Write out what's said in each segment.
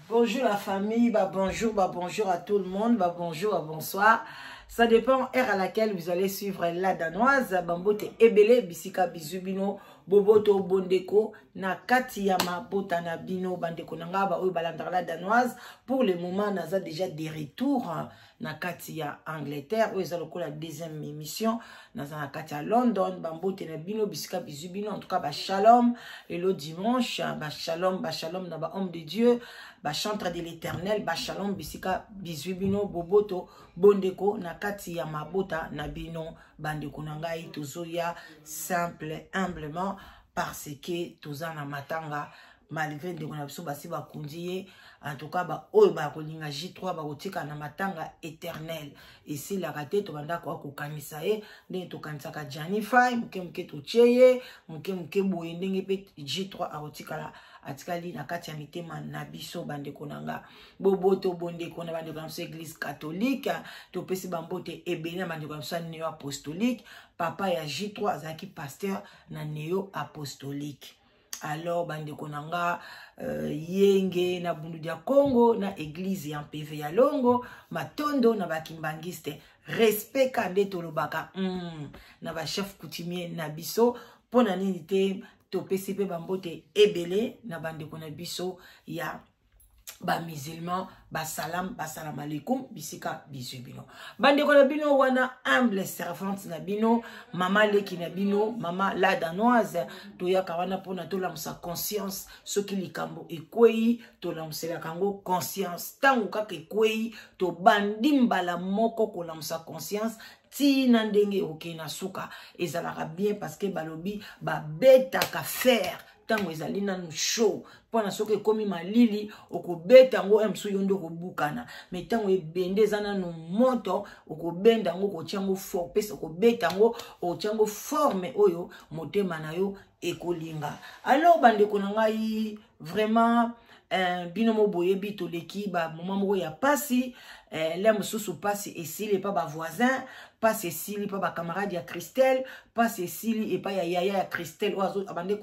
Bonjour la famille, bah bonjour, bah bonjour à tout le monde, bah bonjour, bah bonsoir. Ça dépend heure à laquelle vous allez suivre la danoise, bambote ebele bisika bisous bino, boboto bondeko na kati ya mabota na bino bandeko na nga ba oyo balandaka la danoise. Pour le moment naza déjà de retour na kati ya Angleterre oyo eza lokola deuxième émission naza na kati ya London. Bambote na bino bisika bisous bino, en tout cas ba shalom lelo dimanche, ba shalom, ba shalom na ba homme de Dieu, ba chantre de l'éternel, ba shalom bisika bisous bino, boboto bondeko na kati ya mabota na bino bandeko na ngai. Tozoya simple humblement parce que toza na matanga malgré ndeko na biso basi bakundi ye. En tout cas ba oyo bakolinga J3 bakotika na matanga éternel esilaka te. Tobanda koya kokanisa ye ndenge tokanisaka Gianni Fay, moke moke totie ye moke moke boye ndenge mpe J3 akotikala atikali na kati ya mitema na biso bandeko na nga. Boboto bondeko na bandeko na biso église catholique, topesi bambote ebele na bandeko na biso ya neo apostolique. Papa ya J3 azalaki pasteur na neo apostolique. Alors bandeko na nga, yenge na bundu dia Congo na église ya MPV ya Longo, matondo na bakimbangiste, respect ka nde tolobaka na ba chef coutumier na biso. Mpona nini te topesi mpe bambote ebele na bandeko na biso ya bamusulman, basalam, basalam alaikum bisika bizwi bino bandeko na bino wana, humble servante na bino, mama leki na bino, mama la danoise. Toyaka wana mpona tolamusa conscience. Soki likambo ekwei, tolamuselaka yango conscience. Ntango kaka ekwei, tobandi mbala moko kolamusa conscience ntina ndenge okei na suka. Ezalaka bien parce que balobi babetaka fer ntango ezali nanu chaud, mpona soki ekomi malili okobeta yango mosusu yo nde okobukana. Mais ntango ebende eza nanu moto, okobenda yango, okotia yango pesa, okobeta yango, okotia yango forme oyo motema na yo ekolinga. Alors bandeko na ngai, vraiment bino mo boyebi toleki bamoma moko ya pasi. Le mosusu pasi esili epa bavoisin, pasi esili epa bacamarade ya Christelle, pasi esili epai ya yaya ya Christelle oyo abande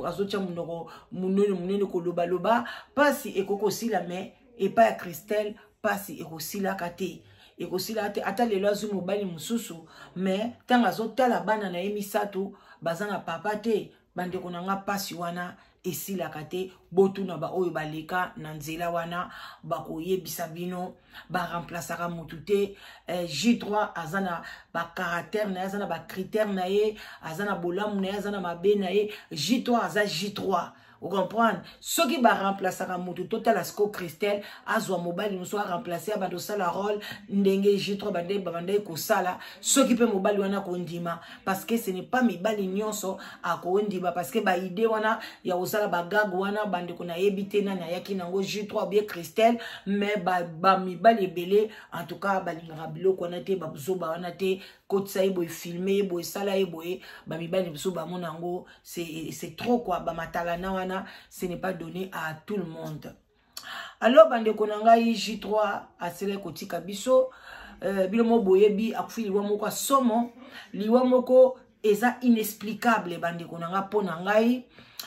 azotia monoko monene monene kolobaloba. Pasi ekoki kosila, mais epai ya Christelle pasi ekosilaka te, ekosilaka te. Ata lelo azwi mobali mosusu, mais ntango azotala bana na ye misato baza na papa te, bandeko na nga, pasi wana esilaka te. Botuna baoyo baleka na nzela wana, bakoyebisa bino baremplaçaka motu te. J3 aza na bacaractère na ye, aza na bacritère na ye, aza na bolamu na ye, aza na mabe na ye. J3 aza J3, ocomprendre? Soki baremplaçaka motu, totala siko Christelle azwa mobali mosusu aremplace, abanda osala rôle ndenge J3 bande babandaki kosala, soki mpe mobali wana kondima, parce que ce n'est pas mibali nyonso akondima, parce que baidée wana ya kosala bagag wana, bandeko, nayebi te nani ayaki nango, J3 bien Christelle, mais bamibali ebele en tout cas balingaka biloko wana te, bazoba wana te. Kotisa ye boye, filme ye boye, esala ye boye, bamibali mosusu bamona yango c'est trop quoi. Bamatalana wana, ce n'est pas donné à tout le monde. Alors bandeko na ngai, J3 asilaki kotika biso. Bino mo boyebi akufi liwa moko asomo, liwa moko eza inexplicable, bandeko na nga. Mpo na ngai,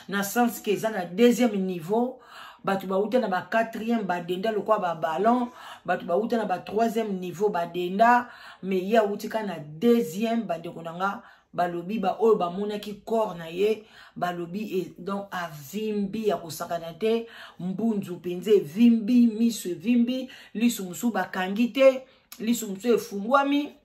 na sens ke eza na deuxième niveau, bato bauta na ba quatrième badenda lokola baballon, bato bauta na ba troisième niveau badenda, mais ye awuti kaka na deuxième. Bandeko na nga, balobi baoyo bamonaki corps na ye balobi donc avimbi ya kosakana te, mbunzu mpenza evimbi, miso evimbi, lisu mosusu bakangi te, lisu mosusu efungwami.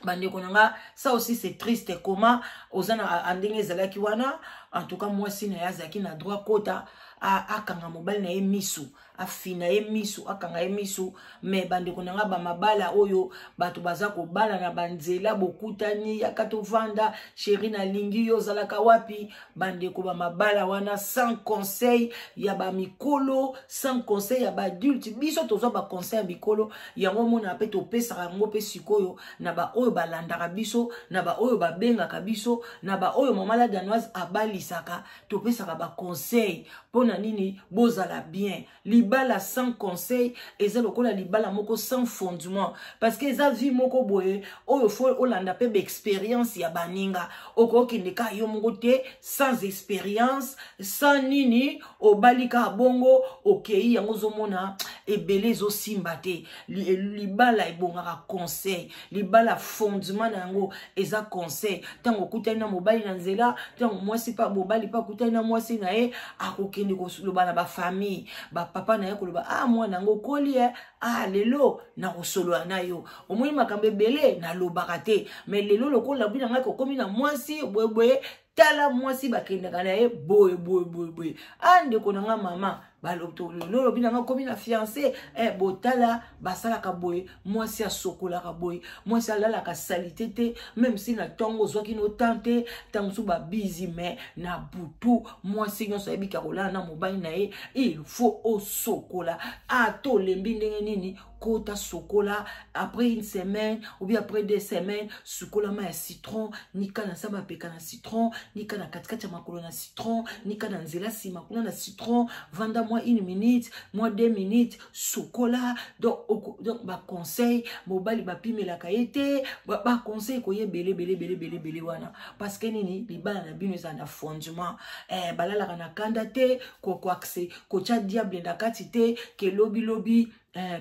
Bandeko na nga, ça aussi c'est triste. Comment oza na ndenge ezalaki wana? En tout cas mwasi na ye azalaki na droit kota akanga mobali na ye misu, afina ye misu, akanga ye misu. Mais bandeko na nga, bamabala oyo bato baza kobala na banzela, bokutani, yaka tovanda, chéri nalingi yo, ozalaka wapi? Bandeko, bamabala wana sans conseil ya bamikolo, sans conseil ya baadulte. Biso tozwa baconseil ya mikolo, yango omona mpe topesaka yango mpe sikoyo na baoyo balandaka biso, na baoyo babengaka biso, na baoyo mama la danoise abalisaka, topesaka baconseil mpona na nini bozala bien. Libala sans conseil eza lokola libala moko sans fondement, parce que eza vie moko boye oyo faut olanda mpe baexpérience ya baninga. Okokende kaka yo moko te, sans expérience, sans nini, obali kaka bongo, okei yango ozomona ebele ezosimba te. Libala ebongaka conseil, libala fondement na yango eza conseil. Ntango okutani na mobali na nzela, ntango mwasi mpe mobali mpe akutani na mwasi na ye, akokende koloba na bafamille, bapapa na ye, koloba: "Ah, mwana yango okoli e, ah, lelo nakosolola na yo. Omoni makambo ebele nalobaka te, mais lelo lokola bino ngai kokomi na mwasi boyeboye, tala mwasi bakendaka na ye boye boye boye boye. Ah, ndeko na nga mama, lolobi na nga komi na fiancé eh, botala basalaka boye, mwasi asokolaka boye, mwasi alalaka saleté te, même si na ntongo ozwaki no tan te, ntango mosusu babizi, mais na butu mwasi nyonso ayebiki akolala na mobali na ye, il faut osokola. Ata olembi ndenge nini, kota sokola après une semaine ou bien après 2 semaines. Sukolama ya citron, nika na sa mapeka na citron, nika na katikati ya makolo na citron, nika na nzela nsima kuna na citron, vanda mwa une minute, mwa 2 minutes, sukola. Donc baconseil mobali bapimelaka ye te, baconseil koye ebele ebele ebele ebele ebele wana, parce que nini? Libala na bino ezala na fondement balalaka na kanda te, koakse kotya diable na kati te, ke lobilobi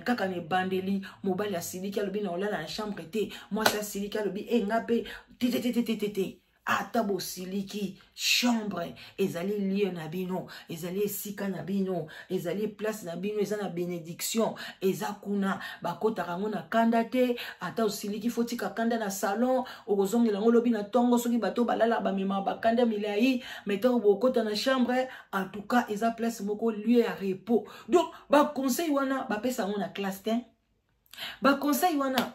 kaka na ebandeli mobali asiliki, alobi na olala na chambre te, mwasi asiliki, alobi e nga mpe te te te te te te te. Ata bosiliki, chambre ezali lieu na bino, ezali esika na bino, ezali place na bino, eza na bénédiction, eza kuna. Bakotaka yango na kanda te. Ata osiliki, faut tika kanda na salon, okozongela yango lobi na ntongo. Soki bato balala bamemaka bakanda milai, mais ntango bokota na chambre, en tout cas eza place moko, lieu ya repos. Donc baconseil wana bapesa yango na classe te, baconseil wana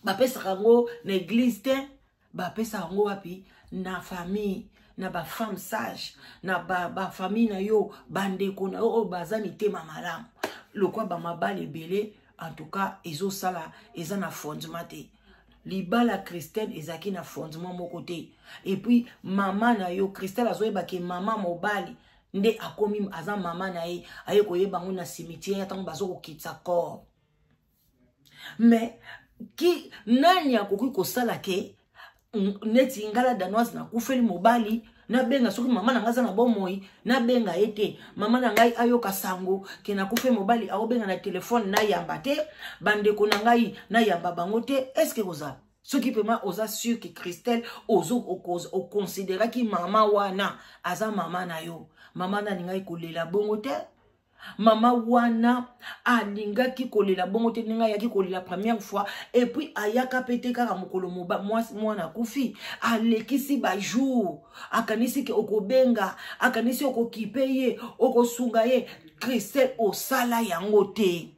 bapesaka yango na église te. Bapesaka yango wapi? Na famille, na bafemme sage, na bafamille ba na yo, bandeko na yo oyo baza mitema malamu. Lokwa bamabala ebele, en tout cas ezosala, eza na fondement te. Libala Christelle ezalaki na fondement moko te. Et puis mama na yo Christelle azoyebake mama mobali nde akomi aza mama na ye, aye koyeba yango na cimetière ntango bazokokitisa corps. Mais ki nani akoki kosala ke neti ngala danoise nakufeli mobali, nabenga soki mama na ngai aza na bomoi, nabenga ye te, mama na ngai ayoka sango ke nakufi mobali, akobenga na telefone, nayamba te, bandeko na ngai nayamba bango te? Est-ce kozala soki mpema oza sûr ke Christelle okonsideraki mama wana aza mama na yo, mama na alingaki kolela bongo te. Mama wana alingaki kolela bongo te ndenge ayaki kolela première fois. Et puis ayaka mpe te kaka mokolo mwana akufi, alekisi bajour, akanisi ke okobenga, akanisi okokipe ye, okosunga ye. Christelle, osala yango te.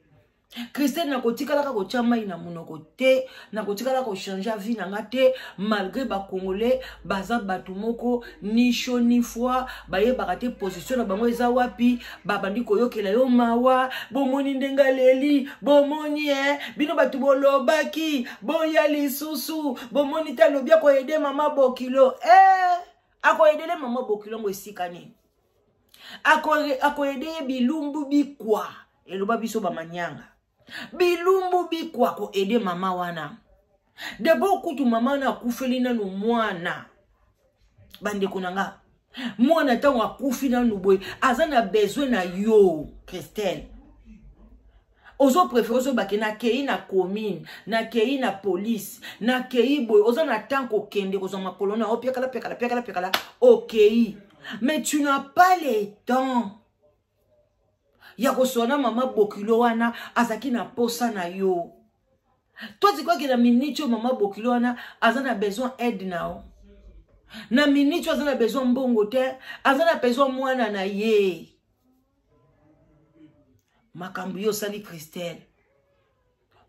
Christelle, nakotikalaka kotya mai na monoko te, nakotikala kochange vie na nga te, malgré bacongolais baza bato moko ni chaud ni froid, bayebaka te position na bango eza wapi. Babandi koyokela yo mawa: "Bomoni ndenge aleli, bomoni e bino bato bolobaki boya lisusu, bomoni te, alobi akoaider mama bokilo." Akoaider mama bokilo ngo esika nini? Akoaider ye bilumbu bikwa, eloba biso bamanyanga, bilumbu bikwa. Koaider mama wana d'abord, kutu mama wana akufeli nanu mwana. Bandeko na nga, mwana ntango akufi nanu boye, aza na besoin na yo. Christelle, ozopréférer ozobake nakei na commune, nakei na police, nakei boye. Oza na temps kokende kozwa makolo na opiakala piakala piakala piakala, okei, mais tu n'as pas le temps ya koswana. Mama bokilo wana azalaki na posa na yo. To tikwaki na miniti oyo mama bokilo wana aza na besoin aide na yo. Na miniti oyo aza na besoin mbongo te, aza na besoin mwana na ye. Makambo yo osali, Christelle,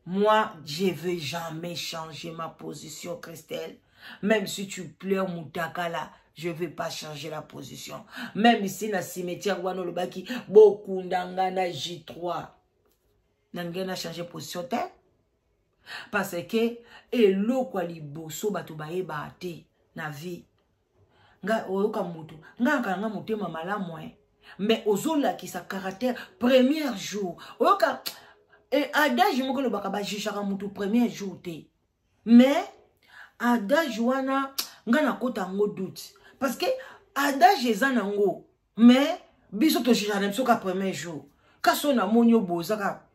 moi je veux jamais changer ma position. Christelle, même si tu pleures mutakala, je vais pas changer la position. Même si na cimetière wana olobaki bokunda nga na J3, nalingi na changer position te, parce que eloko ya liboso bato bayebaka te na vie, nga oyoka motu nga akanga motema malamu. Mais ozolakisa caractère premier jour. Oyoka e, adage moko elobaka bajugeaka motu premier jour te. Mais adage wana nga nakota yango doute, parce que adage eza nango, mais biso tojugeaka na biso ka premier jour. Kasi oyo namoni yo bozaka,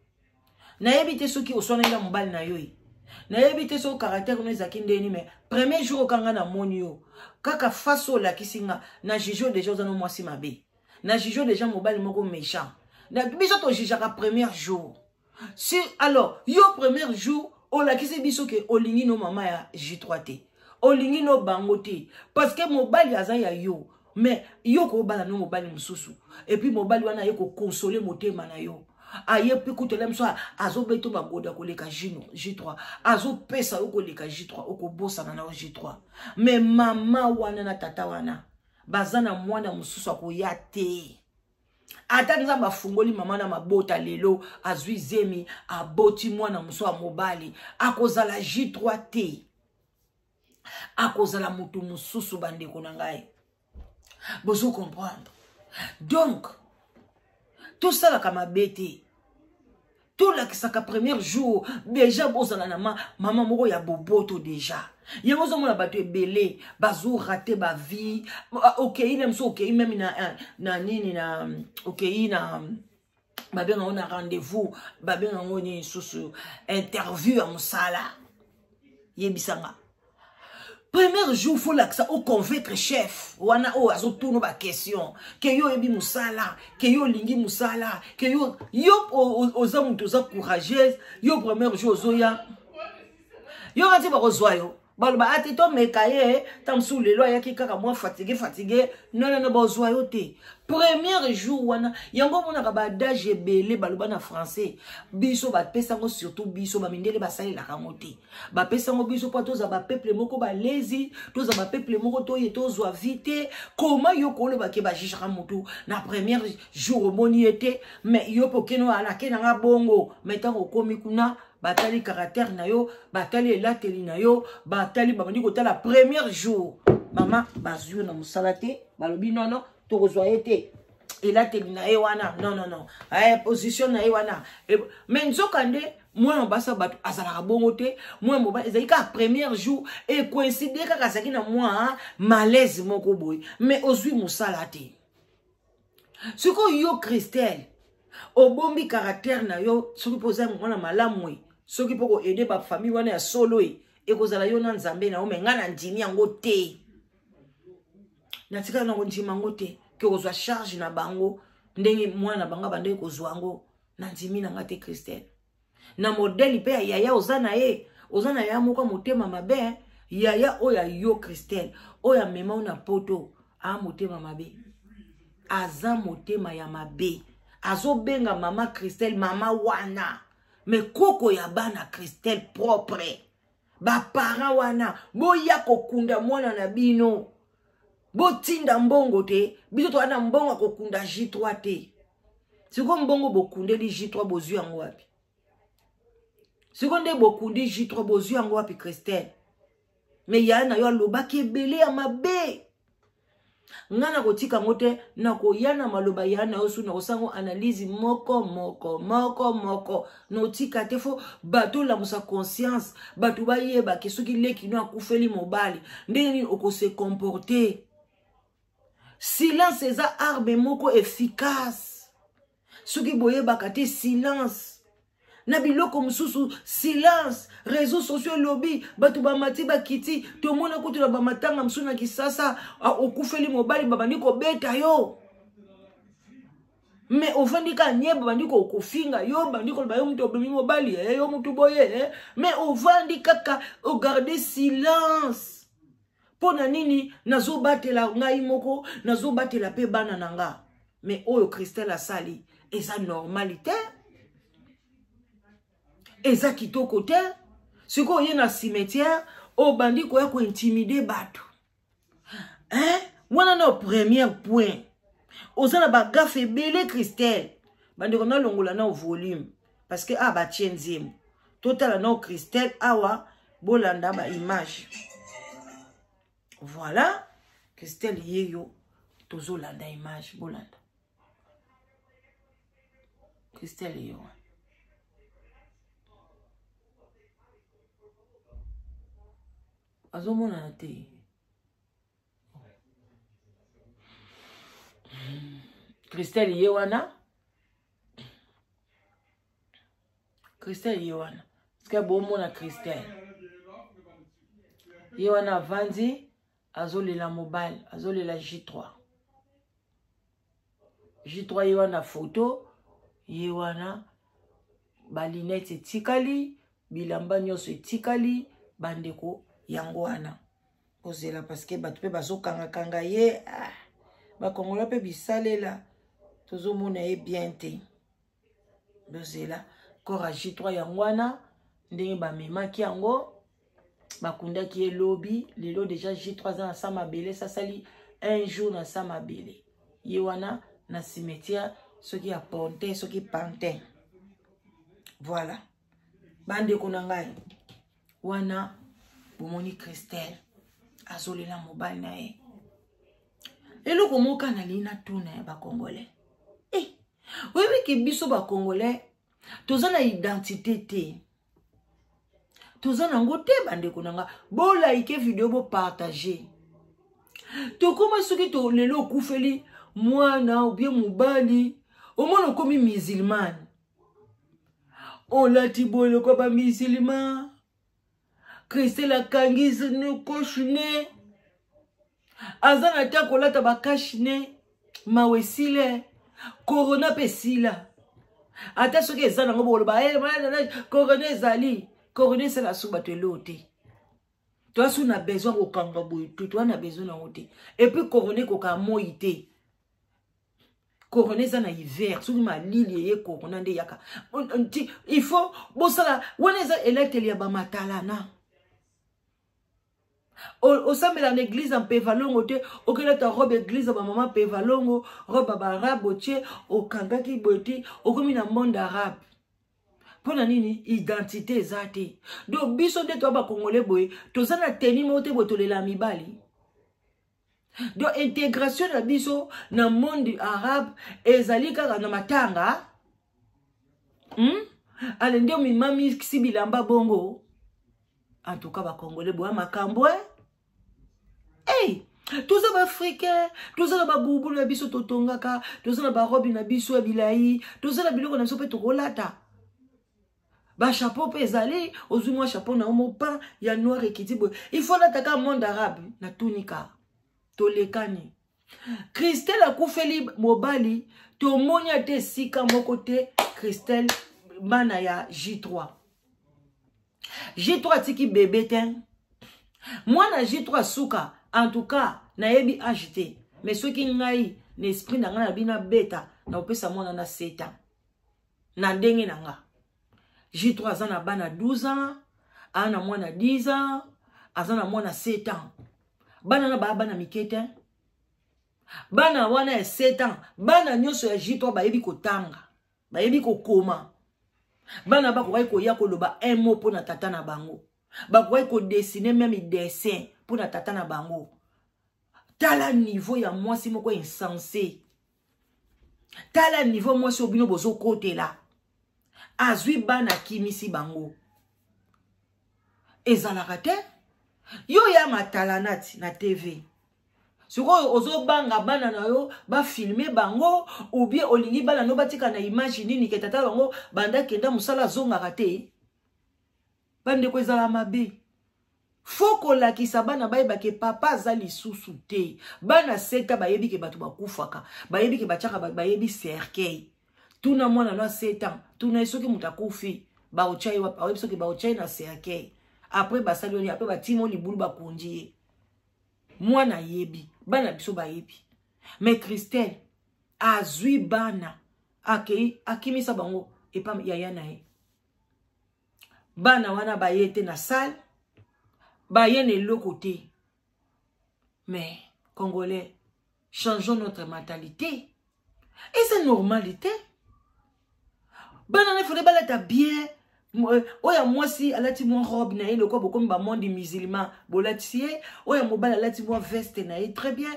nayebi te soki oswanaki na mobali na yo ye, nayebi te soki caractère no ezalaki ndeni, mais premier jour okanga namoni yo kaka face oyo olakisi nga na juge oyo, deja oza no mwasi mabe, na juge oyo deja mobali moko méchant. Na biso tojugeaka premier jour si. Alors yo premier jour olakisi biso ke olingi no mama ya J3 te, olingi no bango te, parce que mobali aza ya yo, mais yo kobala no mobali mosusu, et puis mobali wana aye kokonsole motema na yo, aye mpe kutela biso, azobeta magoda koleka J3, azopesa yo koleka J3, okobosana na yo J3. Mais mama wana na tata wana baza na mwana mosusu akoya te. Ata Nzambe afungoli mama na mabota lelo, azwi zemi, aboti mwana mosusu ya mobali, akozala J3 te, akozala motu mosusu. Bandeko na ngai, bozo comprendre? Donc tosalaka mabe te, tolakisaka premier jour déjà bozala na mama moko ya boboto déjà. Yango ozomona bato ebele bazorate bavie. Okei na mosu, okei meme na nini, na okei na babengango na rendez-vous, babengango nini susu, interview ya mosala. Yebisanga, premier jour fo lakisa oconvaincre chef wana oyo azotuna baquestion ke yo oyebi mosala, ke yo olingi mosala, ke yo oza moto, oza courageuse. Yo premier jour ozoya, yo kati bakozwa yo, baloba ate tomeka ye, ta mosusu lelo ayaki kaka mwa fatigue fatigue. Non, non, bazwa yo te premier jour wana. Yango omonaka baadage ebele baloba na français, biso bapesango, surtout biso bamindele basalelaka yango te. Bapesango biso mpo toza bapeuple moko balezi, toza bapeuple moko toye tozwa vie te. Koma yo koloba ke bajugeaka motu na premier jour, omoni ye te, mais yo mpe okende wana, ake nanga bongo. Mais ntango okomi kuna, batali caractère na yo, batali elateli na yo, batali, babandi kotala premier jour, mama, bazwi yo na mosala te. Balobi nono, tokozwa ye te, elateli na ye wana, non, non, non, position na ye wana. Mais nzoka nde mwana mobasi ya bato azalaka bongo te. Mwana mobali ezalaki kaka premier jour ekoincide kaka, azalaki na mwa malaise moko boye, mais ozwi mosala te. Sikoyo yo Christelle, obombi caractère na yo. Soki mpo oza mwana malamu e, soki mpo koaide bafamille wana ya solo e, ekozala yo na Nzambe na yo. Me ngai nandimi yango te, natikala na kondima yango te ke kozwa charge na bango ndenge mwana na bango abandaki kozwa yango. Nandimi na nga te, Christelle, na modele mpe ya yaya oza na ye, oza na yaya moko ya motema mabe. Yaya oyo ya yo Christelle, oyo amema yo na poto, a motema mabe, aza motema ya mabe. Azobenga mama Christelle mama wana, me koko ya bana Christelle propre. Baparent wana, boya kokunda mwana na bino, botinda mbongo te. Biso toza na mbongo ya kokunda J3 te. Sikoyo mbongo bokundeli J3, bozwi yango wapi? Sikoyo nde bokundi J3, bozwi yango wapi, Christelle? Me yaya na yo alobaki ebele ya mabe. Nga nakotika yango te, nakoya na maloba ya na yo su, nakosango analyse moko moko moko moko. Notika te, fo bato olamusa conscience, bato bayeba ke soki leki no akufeli mobali, ndenge nini okose comporter. Silence eza arme moko efficace. Soki boyebaka te, silence na biloko mosusu, silence. Réseau sociaux elobi, bato bamati bakiti, tomona kutu na bamatanga mosusu na Kisasa, okufeli mobali, babandi kobeta yo, me ovandi kaka nye, babandi kofinga yo, bandi koloba yo moto obemi mobali, yo motu boye, me ovandi kaka, ogarde silence. Mpo na nini? Nazobatela ngai moko, nazobatela mpe bana na nga. Me oyo Christelle asali eza normal te, eza kitoko te. Sikoyo oye na cimetière, obandi koya kointimide bato, hein? Wana na premier point, oza na bagafe ebele, Christelle. Bandeko, nalongola na volume parce que ah, batie nzembo. Totala nao Christelle awa, bolanda baimage. Voilà, Christelle ye yo, tozolanda image, bolanda. Christelle ye wana. Azomonana te. Christelle ye wana. Christelle ye wana. Sika bomona Christelle. Ye wana avandi azolela mobali, azolela J3. J3 ye wana photo, ye wana ba lunettes etikali, bilamba nyonso etikali, bandeko yango wana. Kozela parce que bato pe bazokanga kanga ye, ah, bakongola pe bisalela, tozomona ye bien te. Bozela corps ya J3 yango wana ndenge bamemaki yango, bakundaki ye lobi, lelo déjà J3 aza na sa mabele, sasali un jour na sa mabele. Ye wana na cimetière soki ya Pontin, soki Pantin. Voilà. Bandeko na ngai wana bomoni Christelle azolela mobali na ye. Eloko moko nalingi natuna ya ba Congolais. Eh, oyebi ke biso ba Congolais toza na identité te. Toza nango te bandeko na nga. Bo like video, bo partager. Tokoma soki to lelo okufeli mwana ou bien mobali, omona okomi musulmane. Olati boye lokola ba musulman. Christelle akangi koshne. Aza na ta kolata ba kashne. Mawe esile. Corona pe esila. Ata soki eza nango boloba, eh, corona ezali. Corona esala su bato eloo te. Toa su na besoin kokanga boye te, toa na besoin nango te. Et puis corona ekoka moi te. Corona eza na hiver, soki malili eye corona nde yaka. Il faut bosala wana eza elateli ya ba matalana. Osambela na église ya Mpevalongo te, okelata robe église ya ba mama Mpevalongo, robe ya ba arabe otie, okangaki boye te, okomi na monde arabe. Pona nini identité eza te? Donc biso nde toa ba Congolais boye, toza na tenue moko te boye tolela mibali. Donc intégration na biso na monde arabe ezali kaka na matanga. Ale nde omimami si bilamba bongo. En tout cas ba Congolais boya makambo, eh? Hey, toza ba africain, toza na ba bubu na biso totongaka, toza na ba robe na biso ya bilai, toza na biloko na biso pe tokolata. Ba chapeau pe ezali, ozwi mwa chapeau na yo mopan ya noir ekiti boye. Il faut lata ka monde arabe na tunika. Tolekani. Christelle akufeli mobali, tomoni ate esika moko te Christelle bana ya J3. J3 atiki bébé te. Mwana J3 suka, en tout cas, nayebi âge te. Mais soki ngai na esprit na ngai na bina beta, na opesa mwana na 7 ans. Na ndenge na nga. J3 aza na bana 12 ans, aza na mwana 10 ans, aza na mwana 7 ans. Bana na ba bana mike te. Bana wana ya 7 ans, bana nyonso ya J3 bayebi kotanga, bayebi kokoma. Bana bakokaki koya koloba un mot mpo na tata na bango. Bakokaki kodessiner même dessin mpo na tata na bango. Tala niveau ya mwasi moko insensé. Tala niveau mwasi oyo bino bozokotela. Azwi bana akimisi bango. Ezalaka te. Yo ya matalanati na TV. Sikoyo ozobanga bana na yo ba filmer bango ou bien olingi bana no batika na image nini ke tata bango banda kenda mosala azongaka te. Bandeko ezala mabe. Faut kolakisa bana bayeba ke papa aza lisusu te. Bana seta bayebi ke bato bakufaka, bayebi ke batiaka bato, bayebi cercueil. Tuna mwana no 7 ans, tuna ye soki moto akufi, baotya ye wapi? Ayebi soki baotya ye na cercueil. Après basali oni, après batimo libulu bakundi ye. Mwana ayebi, bana biso bayebi. Mais Christelle azwi bana, akei akimisa bango epa yaya na ye. Bana wana baye te na salle, baye na eloko te. Mais Congolais, changeons notre mentalité. Et c'est normalité. Bana na fallait balata bien. Oya mwasi alati mwa robe na ye lokola bokomi ba monde musulman bolati ye. Oya mobali alati mwa veste na ye très bien.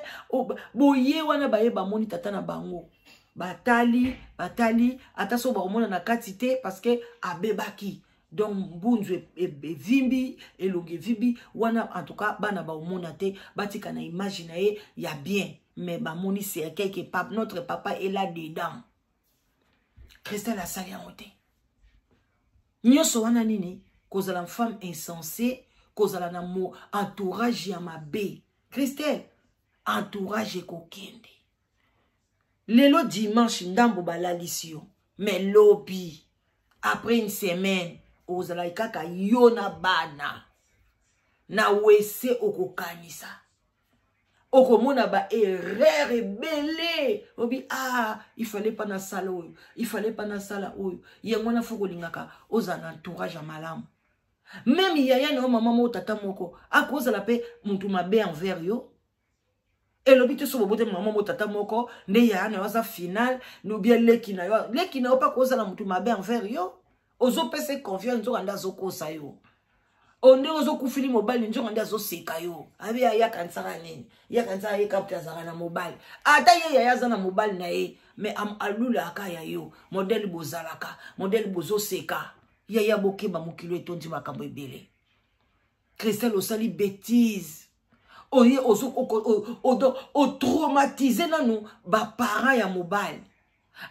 Boye wana baye bamoni tata na bango. Batali, batali ata so bakomona na kati te parce que abebaki. Donc mbunzu evimbi, elongi evimbi wana. En tout cas bana baomona te, batika na image na ye ya bien, mais bamoni cercueil que pape, notre papa est là dedans. Christelle asali yango te. Nyonso wana nini? Kozala femme insensée, kozala na mo entourage ya mabe. Christelle, entourage ekokende. Lelo dimanche ndambo balalisi yo, mais lobi après une semaine ozalaki kaka yo na bana na wese, okokanisa, okomona ba erreur ebele. Obi ah, il fallait pas nasala oyo, il fallait pas nasala oyo. Yango wana fo kolingaka ozala na entourage ya malamu. Même yaya na yo, mama moko, tata moko, akozala mpe mutu mabe envers yo. Elobi te so bobote mama moko, tata moko, nde yaya na yo aza final ou bien leki na yo. Leki na yo mpe akozala mutu mabe envers yo. Ozopesa confiance, nzoka nde azokosa yo. O ndenge ozokufili mobali, nzoka nde azoseka yo. Abi ayakanisaka nini? Yakanisaka ye kapte azalaka na mobali. Ata ye yaya aza na mobali na ye, mais alulaka ya yo modele bozalaka, modele bozoseka. Yaya, bokeba, mokili etondi makambo ebele. Christelle, osali bêtise, oye otraumatize nanu baparent ya mobali.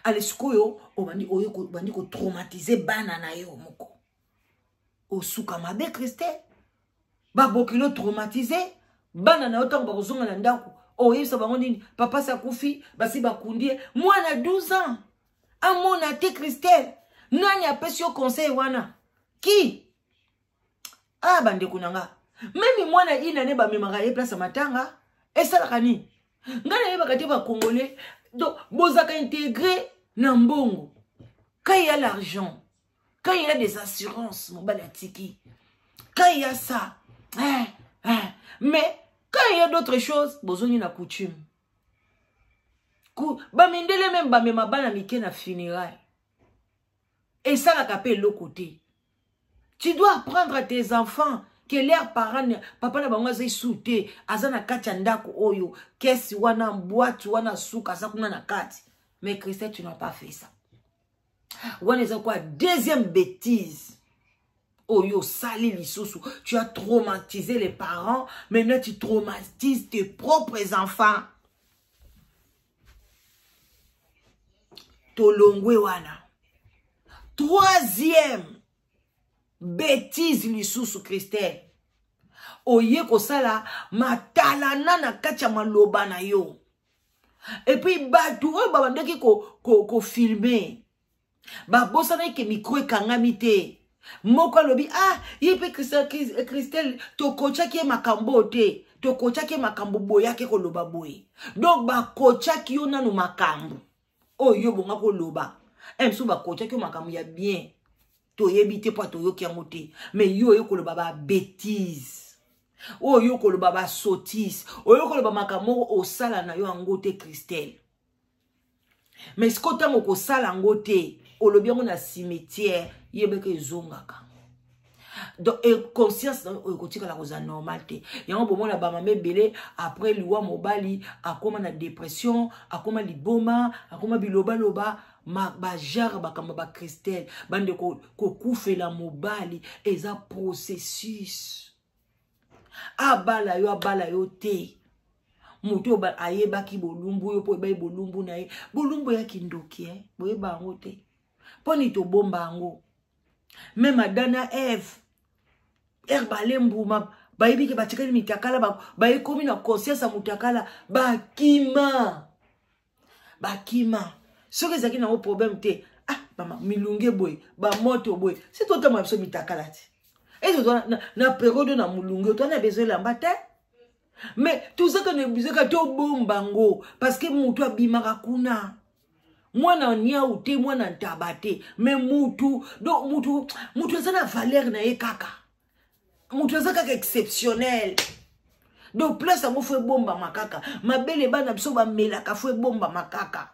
Ale sikoyo obandi, oye obandi kotraumatize bana na yo moko, osuka mabe. Christelle, babokili otraumatize bana na yo. Ntango bakozonga na ndako, oyebisa bango nini? Papa si akufi, basi bakundi ye. Mwana 12 ans amona te. Christelle, nani apesi yo conseil wana? Ki ah, bandeko na nga, même mwana inane bamemaka ye place ya matanga, esalaka nini? Ngai nayebaka te, bacongolais donc bozalaka intégré na mbongo. Quand il y a l'argent, quand il y a des assurances, mobali atiki, quand il y a ça, eh, eh. Mais quand il y a d'autres choses, bozongi na coutume. Bamindele même bamema bana mike na funéraille, esalaka mpe eloko te. Tu dois apprendre à tes enfants que leurs parents, papa na bango aza esu te, aza na kati ya ndako oyo, kesi wana, boîte wana, suka aza kuna na kati. Mais Christelle, tu n'as pas fait ça. Wana eza kwa deuxième bêtise oyo osali lisusu. Tu as traumatisé les parents, maintenant tu traumatises tes propres enfants. Tolongwe wana. Troisième bêtise lisusu, Christelle, oye kosala matalana na kati ya maloba na yo. Et puis bato oyo babandaki kofilme ko, ko babosanaki ke micro ekangami te. Moko alobi: ah, ye mpe Christelle, tokotiaki ye makambo te, tokotiaki ye makambo boye, ake koloba boye. Donc bakotiaki yo nanu makambo oyo yo bonga koloba. E mosusu bakotiaki yo makambo ya bien, toyebi te mpo toyoki yango te. Mais yo oyo koloba babêtise oyo, yo koloba basotise oyo, koloba makambo moko osala na yo yango te, Christelle. Mais sikoyo ntango okosala yango te, olobi yango na cimetière, yebeka ezongaka. Donc conscience na oyo ekotikala kozala normal te. Yango bomona bamama ebele, après liwa mobali, akóma na dépression, akóma liboma, akóma bilobaloba, bajare bakambo bachristelle. Bandeko, kokufela mobali eza processus. Abala yo, abala yo te, moto oyo ayebaki bolumbu oyo, mpo oyebaki bolumbu na ye, bolumbu eyaki ndoki, eh? Boyeba yango te. Mpo nini tobomba yango? Même Adam na Eve, ere bale mbuma, bayebi ke batikali mitakala, bayekomi na conscience ya motakala, bakima, bakima. Soki ezalaki nango problème te, ah mama, milunge boye, bamoto boye, si totambola biso mitakala te. Ete toza na periode na molunge, toza na besoin elamba te. Mais tozaka na bizaka, tobomba yango parce que moto abimaka kuna, mwana niau te, mwana ntaba te. Mais mutu, donc mutu, mutu aza na valeur na ye kaka, mutu aza kaka exceptionnel. Donc place yango fo ebombama kaka. Mabele bana biso bamelaka fo ebombama kaka.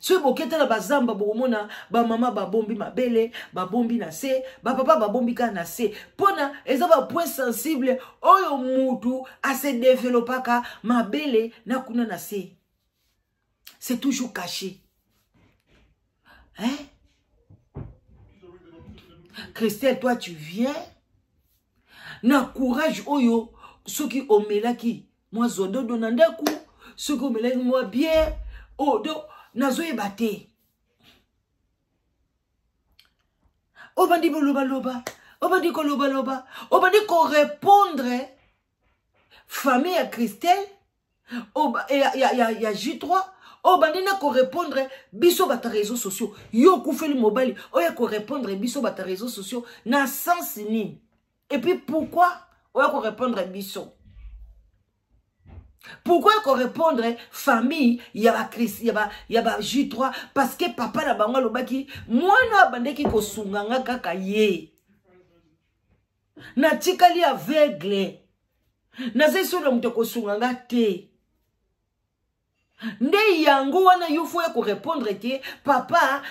Soki boketa na bazamba, bokomona bamama babombi mabele, babombi na se, bapapa babombi kaka na se, mpona eza bapoint sensible oyo mutu ase développaka, mabele na kuna na se. C'est toujours caché, hein? Christelle, toi tu viens na courage oyo, soki omelaki mwa zododo na ndako, soki omelaki mwa bière oyo, oh, donc nazoyeba te. Obandi bolobaloba, obandi kolobaloba, obandi korépondre famille ya Christelle, ya J3, obandi na korépondre biso bato ya réseaux sociaux. Yo okufeli mobali, oya korépondre biso bato ya réseaux sociaux na sens nini? Et puis pourquoi oya korépondre biso? Pourquoi korépondre famille ya ba ya ba J3? Parce que papa na bango alobaki mwana abandaki kosunga nga kaka ye, natikali aveugle, nazali so na moto akosunga nga te. Nde yango wana yo faut ya korépondre te. Papa,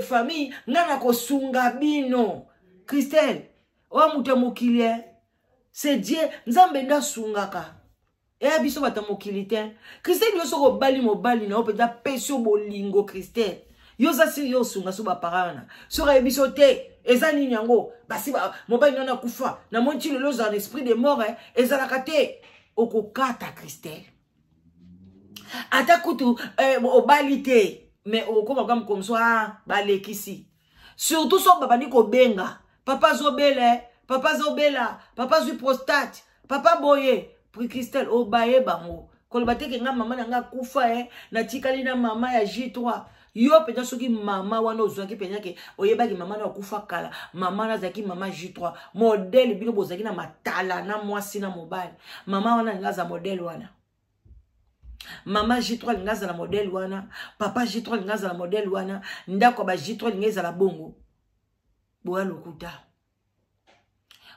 famille nga na kosunga bino. Christelle, oyo moto ya mokili, c'est Dieu, Nzambe nde asungaka, eya biso bato ya mokili te. Christelle, yo soki obali mobali na yo mpenza apesi yo bolingo, Christelle, yo oza siri, yo osunga so bapara wana. Soki ayebi so te eza nini yango, basi mobali nano akufa, namoni ti lelo ozala na esprit de mort, ezalaka te, okokata. Christelle, ata kutu obali te, mais okokoma kaka mokomoso. Ah, balekisi, surtout so babandi kobenga papa azobela, papa azobela, papa azwi prostate, papa boye. Christelle, obaye bango koloba teke nga mama na nga akufa, natikali na mama ya J3. Yo mpenza soki mama wana ozwaki mpenza ke oyebaki mama na akufa kala, mama wana azalaki mama J3 modèle, bino bozalaki na matala na mwasi na mobali, mama wana alingi aza modèle wana, mama J3 alingi azala modèle wana, papa J3 alingi azala modèle wana, ndako ya ba J3 alingi ezala bongo. Boya lokuta,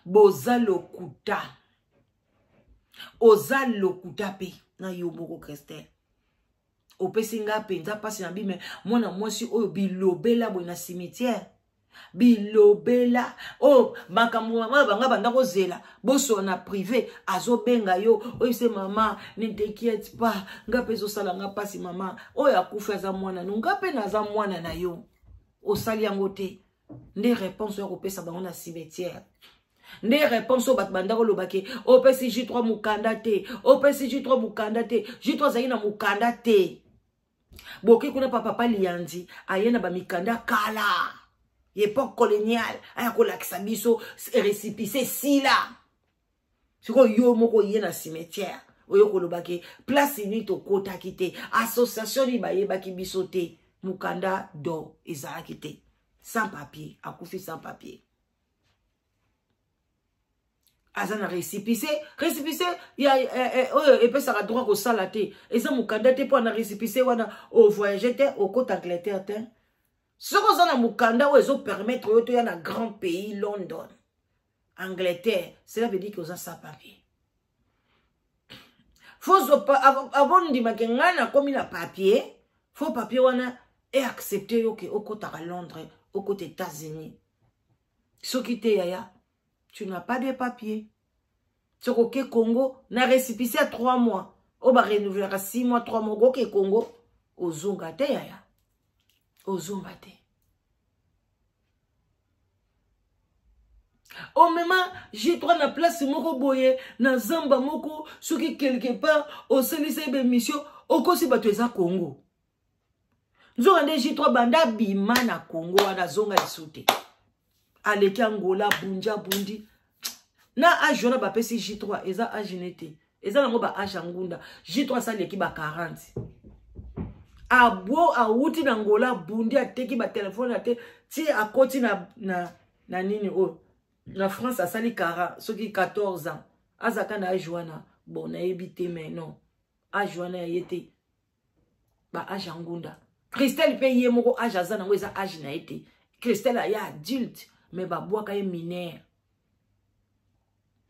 boza lokuta, oza lokuta mpe na yo moko. Christelle, opesi nga mpenza mpasi na bime. Mwana mwasi oyo bilobela boye na cimetière, bilobela oyo, oh, makambo mama banga banda kozela bosola na privé, azobenga yo oyo se mama, ne t'inquiète pas, nga mpe ezosala nga mpasi. Mama oyo akufi aza mwana no, nga mpe naza mwana na yo. Osali yango te. Nde réponse oyo kopesa bango na cimetière, nde réponse oyo bato banda koloba ke opesi J3 mokanda te, opesi J3 mokanda te. J3 azalaki na mokanda te. Boke kuna pa papa Lianzi, aye na bamikanda kala, époque coloniale, aya kolakisa biso récépissé sila. Sikoyo yo moko ye na cimetière, oyo koloba ke place nini tokotaki te, association nini bayebaki biso te, mokanda do ezalaki te, sans papier, akufi sans papier, aza na récépissé. Récépissé ya oyo epesaka droit kosala te, eza mokanda te. Mpo na récépissé wana ovoyage te, okota Angleterre te. Soki oza na mokanda oyo ezopermettre oyo toya na grand pays London, Angleterre, cela veut dire que oza sans papier. Faut avant ndimake ngai nakomi na papier, faut papier wana eaccepte yo ke okotaka Londres, okota États-Unis. Soki te, yaya, tu n'as pas de papier. Soki oke Congo na récépissé ya 3 mois oyo barenouvelaka 6 mois, 3 mois, okoke Congo, ozonga te, yaya, ozonga te. Omema J3 na place moko boye na zamba moko, soki quelque part osalisa ye baémission, okosi bato eza Congo. Nzoka nde J3 banda abima na Congo wana, azonga lisu te. Aleki Angola, bunja bundi na age wana bapesi J3, eza age ne te, eza nango ba age ya ngunda. J3 asaleki ba 40, abo awuti na Angola, bundi, ateki batelefone ate ti akoti na nini oyo na France, asali 40 soki 14 ans, azalaka na age wana. Bon, nayebi te, mais non, age wana ya ye te, ba age ya ngunda. Christelle mpe ye moko age aza nango eza age na ye te. Christelle aya adulte, mais babwaka ye mineur.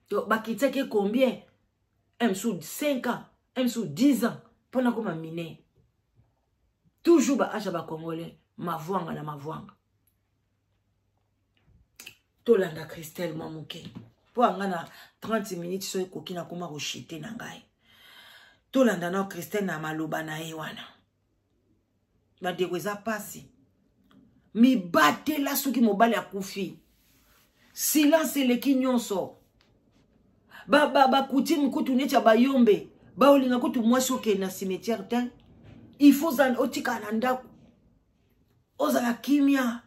Donc bakitiaki ye combien? Msu 5 ans, msu 10 ans mpona koma mineur. Toujours ba age ya bacongolais, mavwanga na mavwanga. Tolanda Christelle mwa moke, mpo anga na 30 minutes so ekoki, nakoma koshite na ngai. Tolanda na Christelle na maloba na ye wana. Bandeko, eza pasi. Mibatela soki mobali akufi. Silence eleki nyonso. Bakutime kutu neti ya bayombe, baolinga kutu mwasi okende na cimetière te. Il faut otikala na ndako, ozala kimia.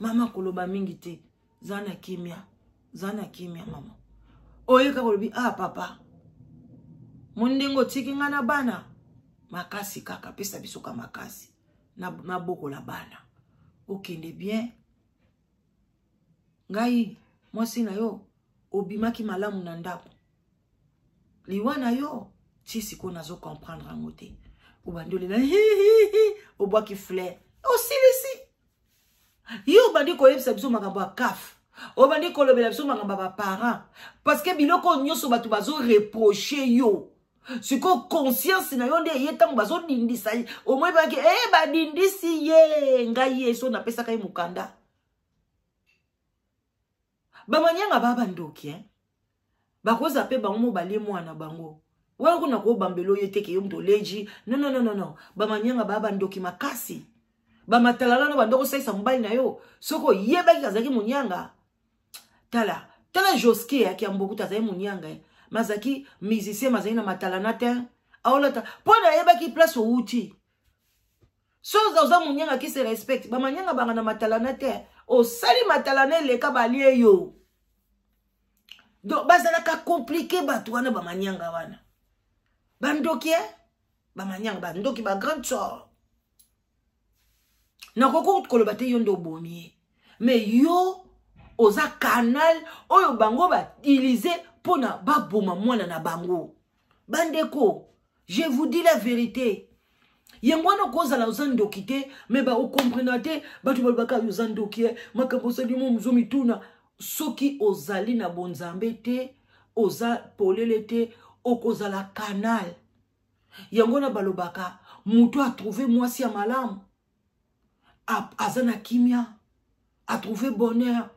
Mama koloba mingi te, za na kimia, za na kimia mama. Oye kaka olobi, ah papa, mondenge otiki nga na bana makasi, kaka pesa biso ka makasi nabokola bana, okende bien. Ngai mwasi na yo, obimaki malamu na ndako. Liwa na yo ti sikoyo nazo comprendre yango te. Obandi olela, obwaki fleur, osilisi. Yo obandi koyebisa biso makambo ya CAF, obandi kolobela biso makambo ya baparent, parce que biloko nyonso bato bazoreproche yo sikoyo, conscience na yo nde eye. Ntango bazodindisa ye, omoi baki e badindisi ye, ngai ye so napesaka ye mokanda. Bamanyanga baa bandoki, eh? Bakoza mpe bango mobalie mwana bango wana kuna kobambela oyo teke yo moto oleji. Non, non, non, non, bamanyanga baa bandoki makasi. Bamatalala no bando kosalisa mobali na yo soki oyebaki azalaki monyanga. Tala, tala Joske eyaki ya mbokuta, azali monyanga, ma azalaki musicien, mazali na matalana te, aolata mpo nayebaki place owuti. So oza monyanga qui se respecte, bamanyanga banga na matalana te. Osali matalana eleka, balie yo. Donc bazalaka compliqué bato wana, bamanyanga wana bandoki, e bamanyanga bandoki, bagrande sort. Nakoki koloba te yo nde obomi ye, mais yo oza canal oyo bango bautilize mpona baboma mwana na bango. Bandeko, je vous dis la vérité, yango wana okozala oza ndoki te, mais baokomprena te. Bato balobaka yo oza ndoki, makambo osali mo mozo mituna. Soki ozali na bonzambe te, oza polele te, okozala canal. Yango wana balobaka moto atrouve mwasi ya malamu aza na kimia, atrouve bonheur.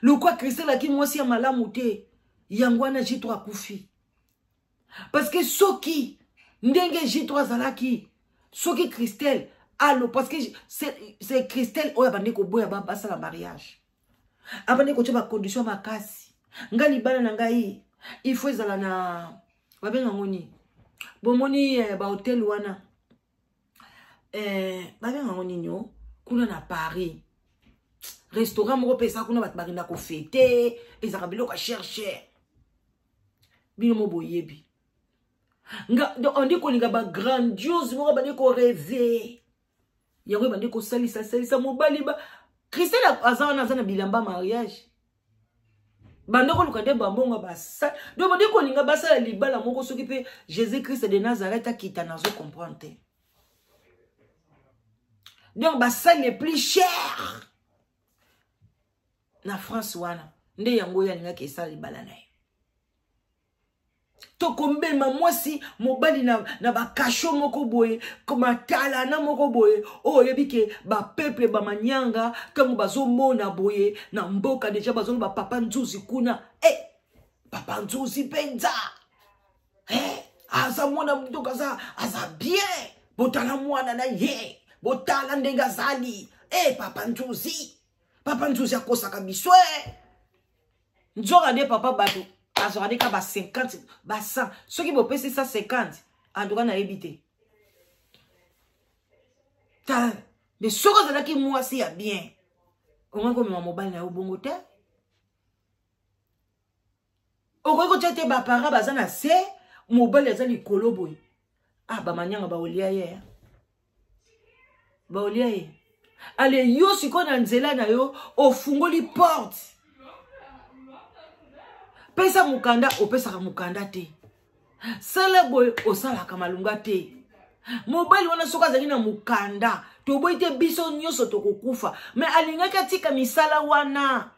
Lokwa Christelle aki mwasi ya malamu te, yango wana J3 akufi. Parce que soki ndenge J3 azalaki, soki Christelle alo, parce que c'est Christelle oyo abandi koboya basala mariage, abandi kotia bacondition makasi. Ngai libala na ngai il faut ezala na, babenga yango nini, bomoni eh, bahotel wana eh, babenga yango nini o kuna na Paris, restaurant moko mpe eza kuna, bato bakenda kofete, ezalaka biloko ya cher cher. Bino mo boyebi nga. Donc andi kolinga bagrandiose moko, bandi korêver yango, ebandi kosalisa salisa mobali. Ba Christelle aza wana, aza na bilamba mariage, banda koluka nde bambongo basala. Donc bandi kolinga basala libala moko, soki mpe Jésus Christ de Nazareth akita, nazo comprendre te. Donc basali le plus cher na France wana nde yango oyo alingaki esala libala na ye. Tokombema mwasi mobali na bakasho moko boye, matalana moko boye oyo oyebi ke bapeuple bamanyanga, ntango bazomona boye na mboka deja bazoloba papa Nzuzi kuna, e papa Nzuzi mpenza, eh, aza mwana donc aza bien. Botala mwana na ye, botala ndenge azali. E papa Nzuzi, papa Nzuzi akosaka biso e. Nzoka nde papa bato azwaka nde ka ba 50, ba 100. Soki bopesi 150, antuka nayebi te. Tala, mais soki ozalaki mwasi ya bien, ongoki komema mobali na yo bongo te. Okoki kotia te baparent baza na se, mobali aza likolo boye. Ah, bamanyanga baolia ye, baolia ye. Ale yo sikoyo na nzela na yo ofungoli porte, pesa mokanda, opesaka mokanda te, sala boye, osalaka malunga te. Mobali wana soki azali na mokanda, toboyi te, biso nyonso tokokufa, mais alingaki atika misala wana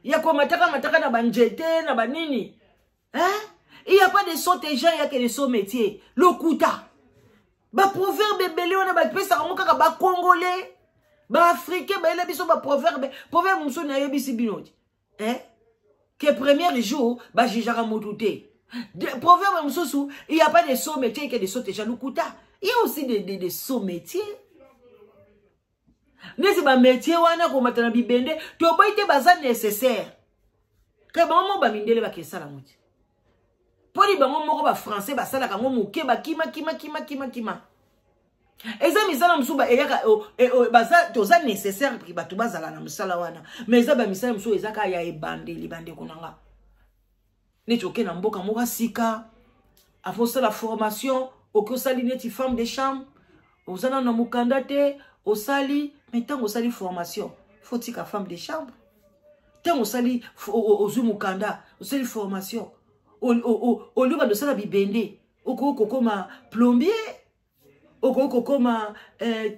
ya komataka mataka na banjete na banini, hein? Il y a pas de sot et gens, il y a que de sot métier. Lokuta. Baproverbe ebele wana bapesaka yango kaka bacongolais, baafricain. Bayela biso baproverbe. Proverbe mosusu nayebisi bino ti, eh? Que premier jour bajugeaka motu te. Proverbe mosusu, il y a pas de sot métier que de sot déjà. Lokuta. Il y a aussi des sots métiers. Neti bamétier wana komata na bibende, toboyi te, baza nécessaire. Ke bango moko bamindele bakesala yango te, mponi bango moko bafrançais basalaka yango moke, bakima kima kima kima kima. Eza misala mosusu eyaka, baza toza nécessaire bato bazala na mosala wana, mais eza bamisala mosusu eza kaka ya ebandeli. Bandeko na nga, neti oke na mboka moko sika, avant osala formation, oke osali neti femme de chambre, oza nano na mokanda te, osali. Mais ntango osali formation, faut tika femme de chambre. Ntango osali, ozwi mokanda, osali formation, olie bando osala bibende, okoki kokoma plombier, okoki kokoma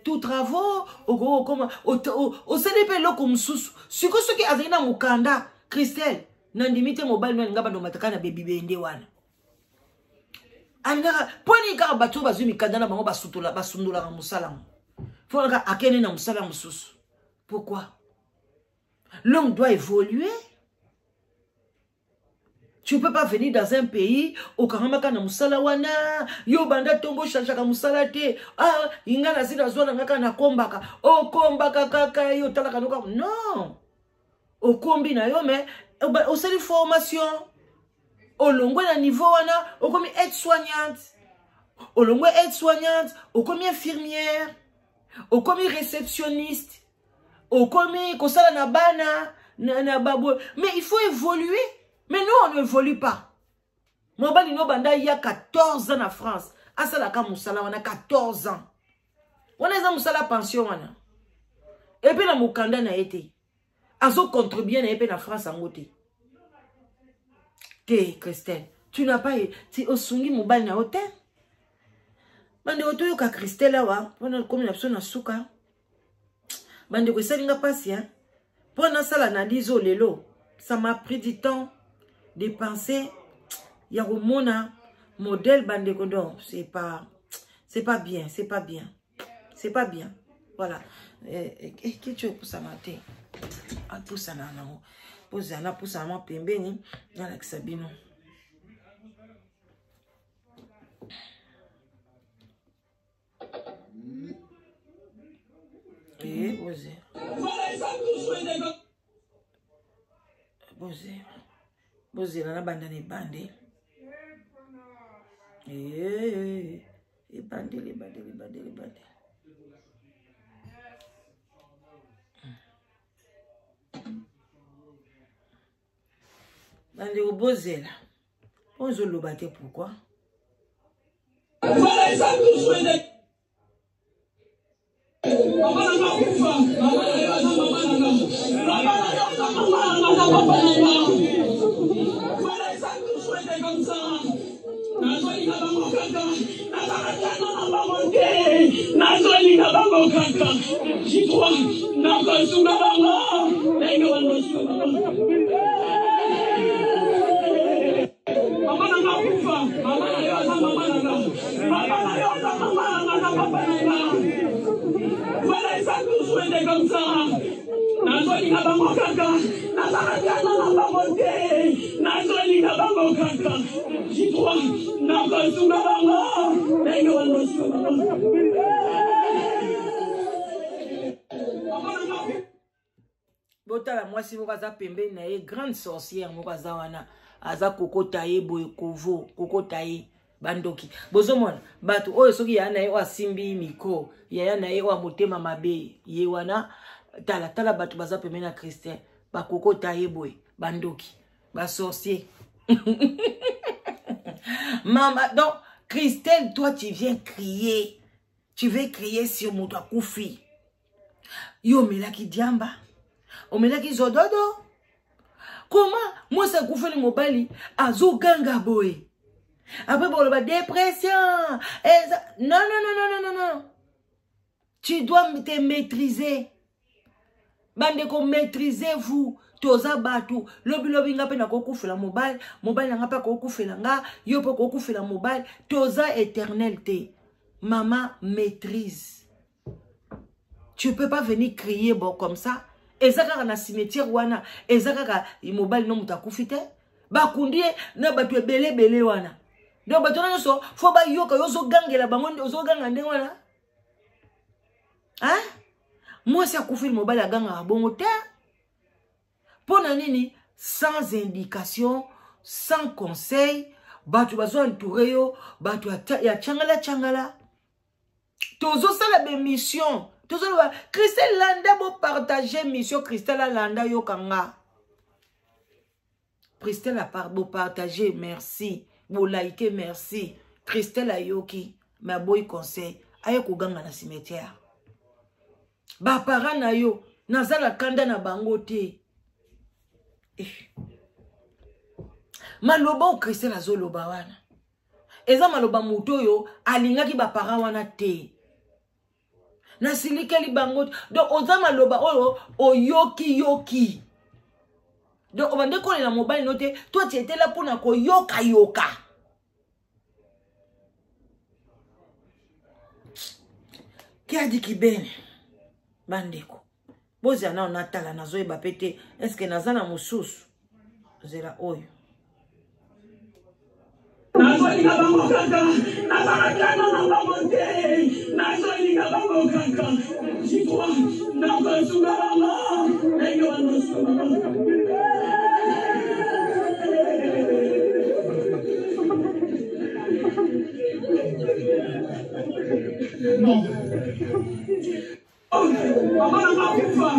tout travaux, okoki kokoma, osali mpe eloko mosusu. Sikoyo soki azali na mokanda, Christelle, nandimi te mobali no alinga bandomataka na bebibende wana. Alingaka mpo nini? Kaka bato oyo bazwi mikanda na bango basundolaka mosala yango, fo kaka akende na mosala mosusu. Pourquoi? L'homme doit évoluer. Tu peux pas venir dans un pays, okangamaka na mosala wana, yo banda ntongo ochangeaka mosala te. Ah, nga nasi nazwa na nga kaka, nakombaka, okombaka kaka, yo otalaka noka. Non, okombi na yo, mais osali formation, olongwe na niveau wana, okomi aide soignante, olongwe aide soignante, okomi infirmière, okomi réceptionniste, okomi kosala na bana na babo. Mais il faut évoluer. Mais nous, on n'évolue pas. Mobali no banda ya 14 ans na France, asalaka mosala wana 14 ans wana, eza mosala pension wana, epe na mokanda na ye te, azocontribue na ye mpe na France yango te. Te, Christelle, tu n'as pas ti osungi mobali na yo te. Bandeko, toyoka Christelle awa mpona komi na biso na suka. Bandeko, esalinga mpasi mpo nasala analyse oyo lelo. Ça m'a pris du temps de penser ya komona modèle. Bandeko, donc c'est pas bien, c'est pas bien, c'est pas bien. Voilà. Kiti opusana te, apusana nango, pozala napusana mwa pembeni, nalakisa bino. Bozela, bozela, bozela, nabanda na ebandeli, ebandeli, ebandeli, ebandeli, ebandeli. Bandeko, bozela, mpo ozoloba te. Pourquoi? Mama na nga kufa, mama na yo aza mama na nga, mama na yo aza mama na nga, aza papa na nga. Voilà, eza toujours été comme ça. Nazolinga bango kaka, nazala tano na bango te, nazolinga bango kaka. J'y crois, nakosunga bango ndenge bangosunga bango. Mama na nga kufa, mama na yo aza mama na nga, mama na yo aza mama na nga, aza papa na nga. Voilà, eza toujours été comme ça. Nazolinga bango kaka, nazala tano na bango te, nazolinga bango kaka. J'y crois, nakosunga bango ndenge bangosunga bango. Mama na nga. Botala mwasi moko aza pembeni na ye, grande sorcière moko aza wana, aza kokota ye boye, kovo kokota ye. Bandoki, bozomona bato oyo, soki yaya na ye oyo asimbi micro, yaya na ye oyo motema mabe ye wana. Tala, tala bato baza pembeni na Christian, bakokota ye boye, bandoki, basorcier. Mama, donc Christelle, toi tu viens crier, tu veux crier sur moto akufi. Yo omelaki diamba, omelaki zododo. Koma mwasi akufeli mobali, azoganga boye, après boloba dépression eza. Non, non, non, non, non, non, tu dois te maîtriser. Bandeko, maîtrisez-vous. Toza bato, lobilobi nga mpe nakokufela mobali, mobali na nga mpe akokufela nga, yo mpe okokufela mobali. Toza éternel te. Mama, maîtrise. Tu peux pas venir crier bon comme ça. Eza kaka na cimetière wana, eza kaka mobali no moto akufi te, bakundi ye na bato ebele ebele wana. Donc bato wana nyonso fo bayoka yo ozogangela bango, ozoganga ndenge wana, hein? Mwasi akufeli mobali agangaka bongo te. Mpo na nini? Sans indication, sans conseil, bato bazo entoure yo, bato ya changala changala. Tozosala bemission, tozoloba Christelle landa, bopartage mission Christelle alanda, yoka nga. Christelle a bopartage, merci, bolike, merci. Christelle ayoki, mais aboyi conseil, aye koganga na cimetière. Baparent na yo, naza na kanda na bango te. Eh. Maloba oyo Christelle azoloba wana eza maloba moto oyo alingaki baparent wana te. Nasilikeli bango. Donc oza maloba oyo oyoki yoki. Donc obande kolela mobali no te, toi tu étais là mpona koyoka yoka. Kiadi kibene bandeko, bozela nao natala, nazoyeba pe te eske naza na mosusu. Zela oyo. Nazolinga bango kaka, nazalaka na bango te, nazolinga bango kaka. Jikwa nakosunga bango ndenge banosunga bango. Mama na nga akufa.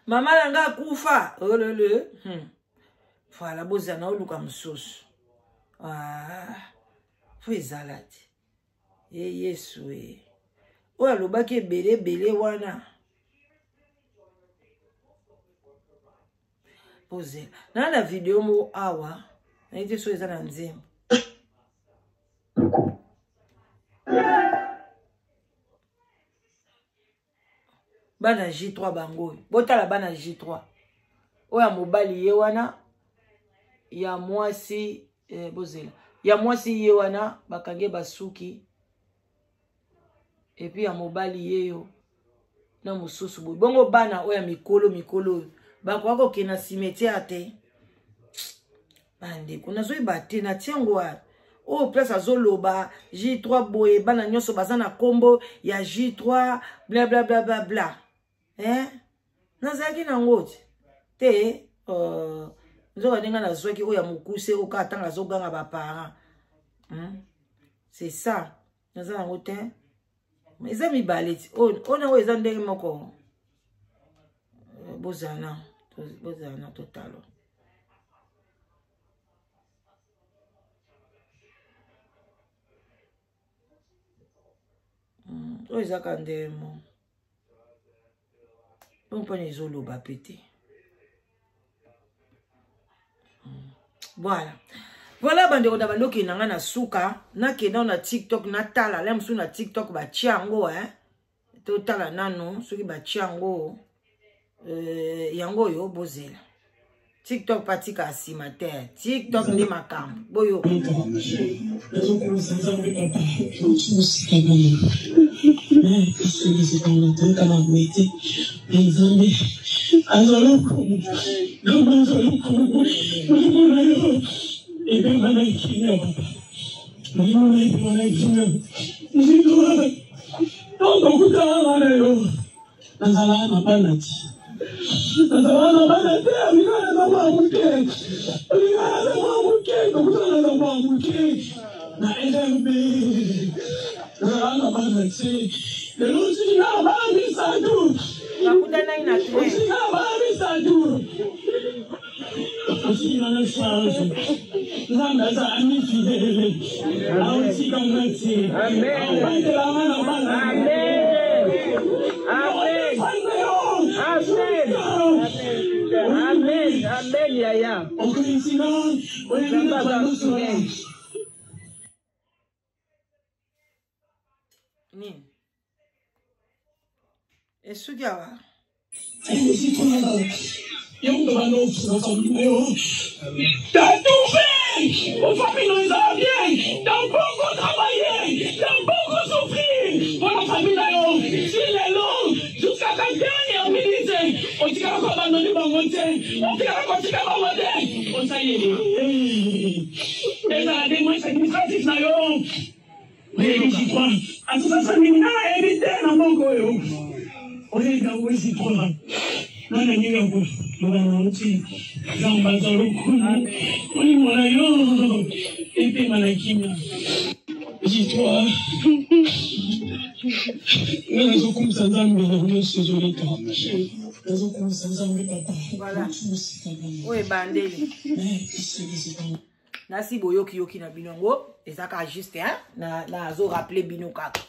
Mama na nga akufa. Olele. Voilà, bozala na oluka mosusu. Ah, fo ezala te. Ye Yesu e. Oyo alobaki ebele ebele wana. Bozela. Na na video moko awa, nayebi te soki eza na nzembo. Bana J3 bango oyo. Botala bana J3. Oyo ya mobali ye wana, ya mwasi, bozela. Ya mwasi ye wana, bakange basuki. Et puis ya mobali ye yo na mosusu boye. Bongo bana oyo ya mikolo mikolo oyo bakoka kokende na cimetière te. Bandeko, nazoyeba te na tiango wapi. Oyo place azoloba J3 boye, bana nyonso baza na kombo ya J3 bla bla bla bla bla. Eh? Nazalaki nango te. Te, nzoka ndenge nazwaki oyo ya mokuse oyo kaka ntango azoganga ba parents. C'est ça. Naza nango te. Eza mibale ti. Oyo nango eza ndenge moko. Bozana, bozana totalo. Oyo ezaka ndemo. Bon mpona ezoloba pe te. Voilà. Voilà bandeko na bandoki na nga na suka, nakenda na TikTok natala, la mosusu na TikTok batia yango hein. Totala nano soki batia yango yango oyo bozela. TikTok patika nsima te. TikTok nde makambo. Boyo. Nazala na bana ti. Nazala na bana te, olingana na mwa moke. Olingana na mwa moke, tokutana na mwa moke. Na LRB. Nazala na bana te. Lelo otika na bana misato. Bakutanaki na train. Otika na bana misato. Otika na charge. Nzambe aza ami fidèle. Aotika nga te. Aobatela nga na bana. Amen. Amen. Amen. Amen. Amen, yaya. Nzambe aza fidèle. Nini? Esuki awa. T'as tout fait! Aux familles nous allons bien! T'as beaucoup travaillé! T'as beaucoup souffert! Pour la famille d'ailleurs, s'il est long, jusqu'à ta dernière minute, on t'a pas abandonné mon côté, on t'a pas continué à mon on s'est Et ça, des moyens administratifs d'ailleurs. Mais j'y crois. À tout ça, ça m'évite dans mon goyo. Oyebi yango esikola nga na ndenge ya koloba na yango te. Nzambe aza lokumu, molimo na yo epema na kimia. J3 nga nazokumisa Nzambe na nyonso ezoleka, nazokumisa Nzambe papa. Voilà. Oyo ebandeli nasi boyokiyoki na bino yango eza kaka juste hein? Nazo na rappeler bino kaka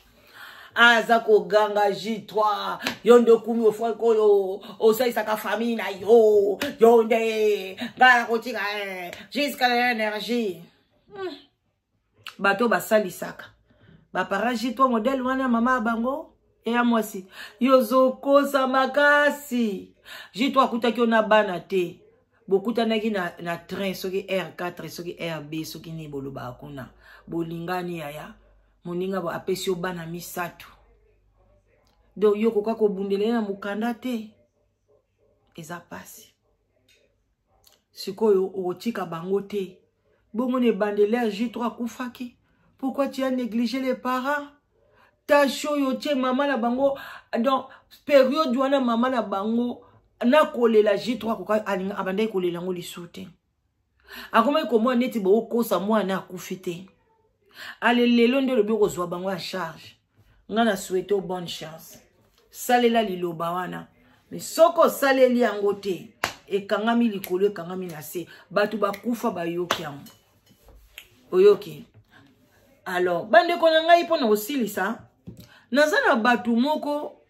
aza koganga J3, yo nde okumi ofreke oyo osalisaka famille na yo, yo nde ngai nakotika eh, jusqu'à l'énergie. Bato basalisaka baparent J3 modèle wana, mama ya bango eya mwasi, yo ozokosa makasi. J3 akutaki yo na bana te, bokutanaki na train, soki R4, soki RB, soki nini bolobaka kuna, bolingani, yaya moninga bo apesi yo bana misato. Donc yo koka kobundela ye na mokanda te, eza pasi. Sikoyo okotika bango te bongo na ebandeli ya J3 akufaki. Pourquoi tu as négligé les parents? Tâche oyo otie mama na bango, donc période wana mama na bango nakolela J3 akoka abandaki kolela yango lisusu te. Akomaki komona neti bokokosa mwana akufi te. Ale lelo nde olobi okozwa bango ya charge. Nga na souhaite bonne chance, salela liloba wana, mais soki osaleli yango te, ekangami likolo, ekangami na se, bato bakufa bayoki yango, oyoki. Alors bandeko na ngai, mpona kosilisa, naza na bato moko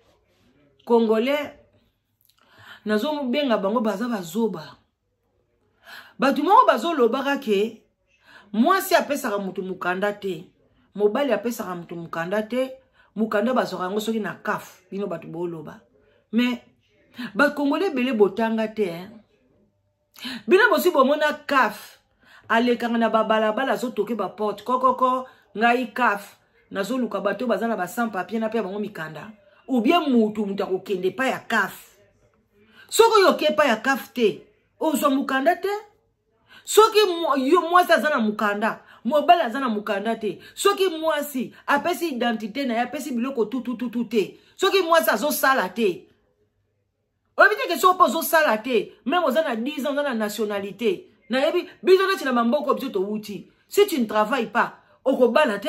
congolais, nazobenga bango baza bazoba. Bato moko bazolobaka ke mwasi apesaka moto mokanda te, mobali apesaka moto mokanda te, mokanda bazwaka yango soki na CAF. Bino bato boloba, mais bakongole ebele botanga te, hein? Bino bosi bomona CAF alekanga na babalabala, azotoke baporte kokoko: "Ngai CAF, nazoluka bato baza na basan papier, na mpe bango mikanda"? Ou bien mutu akokende epai ya CAF? Soki oyo oke epai ya CAF te, ozwa mokanda te. Soki yo mwasi aza na mokanda, mobali aza na mokanda te, soki mwasi apesi identité na ye, apesi biloko tutututu te, soki mwasi azosala te, oyebi te ke soki mpe ozosala te, même oza na 10 ans, oza na nationalité, nayebi biso neti na bamboka biso towuti, si tu ne travailles pas, okobala te.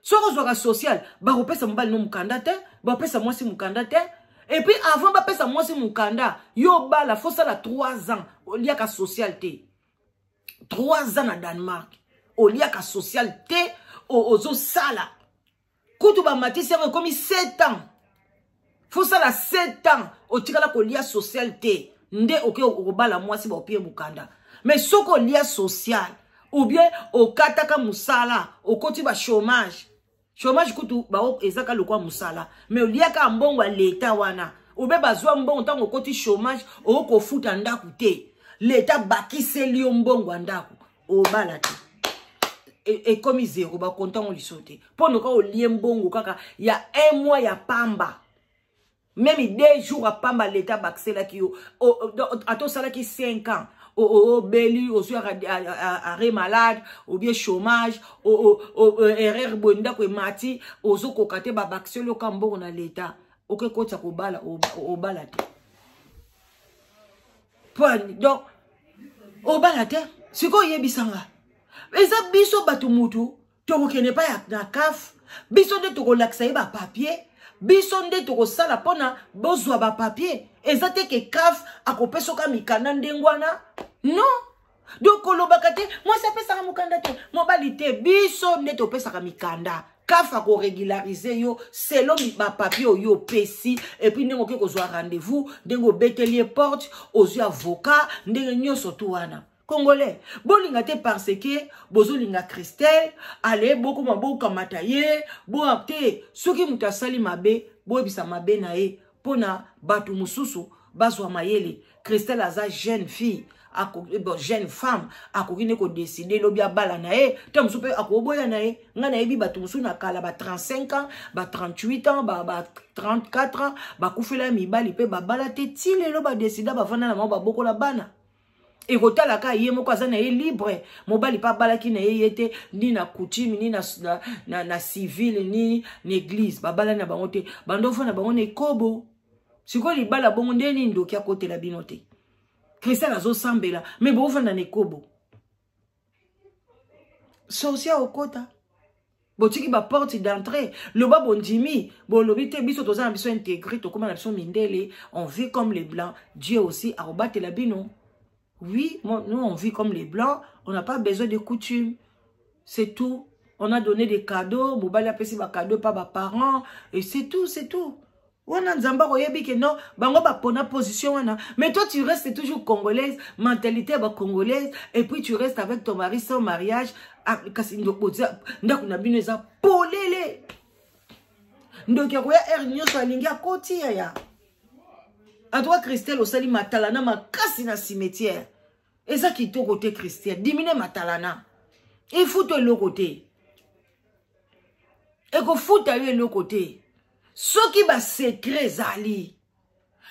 Soki ozwaka social, bakopesa mobali no mokanda te, bakopesa mwasi mokanda te. Et puis avant bapesa mwasi mokanda yo obala, fosala 3 ans oliaka social te. 3 ans na Danemark oliaka social te, ozosala. Kutu bamatisi yango, ekomi 7 ans. Fosala 7 ans otikala kolia social te, nde oke okobala mwasi, baopie mokanda. Mais soki olia social ou bien okataka mosala, okoti bachômage, chômage kutu ezaka lokwa mosala, mais oliaka mbongo ya leta wana, obe bazwa mbongo ntango okoti chômage, okofuta ndako te, leta bakiseli yo mbongo ya ndako, obala te, ekomi zero, bakontango liso te, mpo noka olie mbongo kaka ya un mois ya pamba, même 2 jours ya pamba, leta bakiselaki yo. Ata osalaki 5 ans, obeli, ozwi arrêt malade ou bien chômage, erreur boye, ndako emati, ozokoka te, babakiseli oka mbongo na leta, oke kotisa kobala, obala te. Donc obala te. Sikoyo oyebisanga, eza biso bato mutu tokokende epai na CAF, biso nde tokolakisa ye bapapier, biso nde tokosala mpona bozwa bapapier. Eza te ke CAF akopesoka mikanda ndenge wana, non. Donc kolobaka te mwasi apesaka mokanda te, mobali te. Biso nde topesaka mikanda. CAF akorégulariser yo selon bapapier oyo opesi, et puis ndenge okoki kozwa rendez-vous, ndenge obeteli ye porte, ozwi avocat, ndenge nyonso tu wana. Congolais bolinga te parce que bozolinga Christelle, ale bokoma bokamata ye boa te. Soki moto asali mabe, boyebisa mabe na ye mpona bato mosusu bazwa mayele. Christelle aza jeune fille, bon, jeune femme, akoki nde kodécider lobi abala na ye te, mosusu mpe akoboya na ye. Ngai nayebi bato mosusu na kala, ba 35 ans, ba 38 ans, ba 34 ans, bakufela mibali mpe babala te, ti lelo badécider, bavanda na bango, babokola bana. Ekotalaka ye moko aza na ye libre. Mobali mpe abalaki na ye ye te, ni na coutume, ni na civile, ni na église. Babalani na bango te, bandofo na bango na ekobo. Sikoyo libala bongo nde nini? Ndoki akotela bino te. Christelle azosambela, me bofanda na ekobo. Sorcier okota, botiki baporte d'entrée. Loba bondimi, bolobi te biso toza na biso intégré, tokóma na biso mindele, on vit comme les blancs. Dieu aussi akobatela bino. Oui, moi, nous on vit comme les blancs, on n'a pas besoin de coutumes, c'est tout. On a donné des cadeaux, mobali apesi bacadeau pa baparents et c'est tout, c'est tout. Wana Nzambe akoyebi ke non, bango bapona position wana. Mais toi, tu restes toujours congolaise, mentalité ya bacongolaise, et puis tu restes avec ton mari sans mariage. Ah, kasi ndako na bino eza polele. Ndoki akoya heure nyonso alingi, akoti yaya. En tout cas, Christelle, osali matalana makasi na cimetière, eza kitoko te. Christelle, dimine matalana, efuta eloko te, ekofuta yo eloko te. Soki basecret ezali